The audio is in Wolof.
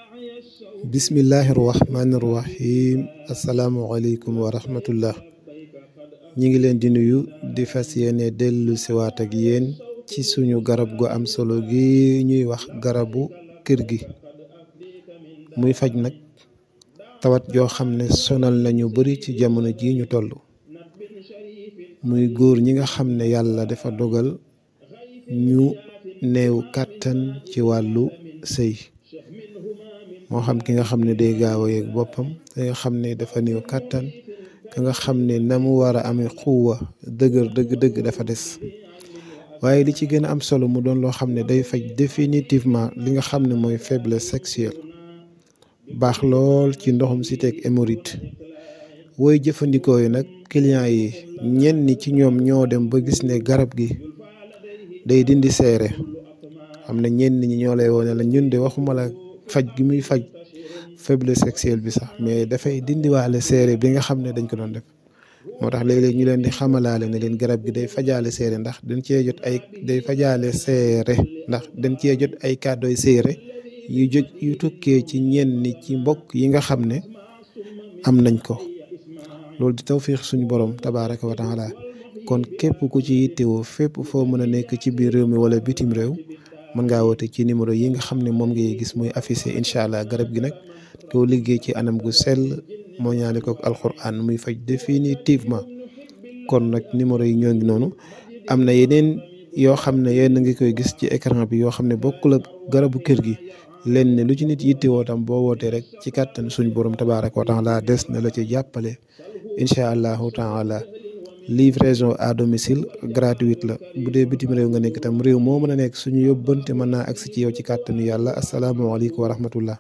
Bismillahirrahmanirrahim. Assalamualaikum warahmatullah. ñi ngi leen di nuyu di fas yéene dellu siwaat ak yéen ci suñu garab gu am solo gi ñuy wax garabu kër gi muy faj nag tawat joo xam ne sonal nañu bari ci jamono ji ñu toll muy góor ñi nga xam ne yàlla dafa dogal ñu néew kàttan ci wàllu sëy moo xam ki nga xam ne day gaaw a yegg boppam ki nga xam ne dafa néew kàttan ka nga xam ne na mu war a amee xuwa dëgër dëgg dafa des waaye li ci gën a am solo mu doon loo xam ne day faj définitivement li nga xam ne mooy faiblesse sexuelle baax lool ci ndoxum cité ak hémorroïde wooy jëfandikoo yi nag client yi ñenn ci ñoom ñoo dem ba gis ne garab gi day dindi seere am na ñenn ñi ñoo lay wone la ñun de waxuma la faj gi muy faj faiblesse sexuelle bi sax mais dafay dindiwaale seere bi nga xam ne dañ ko doon def moo tax léeg-léeg ñu leen di xamalaale ne leen garab gi day fajaale seere ndax dañ cee jot ay day fajaale seere ndax dañ cee jot ay kàddooy seere yu tukkee ci ñenn ci mbokk yi nga xam ne am nañ ko loolu di tawfiix suñu borom tabaaraka wa taala kon képp ku ci yittewoo fépp foo mën a nekk ci biir réew mi wala bitim réew mën ngaa woote ci numéro yi nga xam ne moom ngay gis muy affiché incha allah garab gi nag koo liggéey ci anam gu sell moo ñaale ko alquran muy faj définitivement kon nag numéro yi ñoo ngi noonu am na yeneen yoo xam ne yéen a ngi koy gis ci écran bi yoo xam ne bokkul ak garabu kër gi leen ne lu ci nit yittewoo tam boo wootee rek ci kàttan suñ borom tabaaraka wa taala des na la ci jàppale incha allahu taala livraison à domicile gratuite la bu dee bitim réew nga nekk itam réew moo mën a nekk suñu yóbbante mën naa agsi ci yow ci kàttanu yàlla asalaamaaleykum wa rahmatullah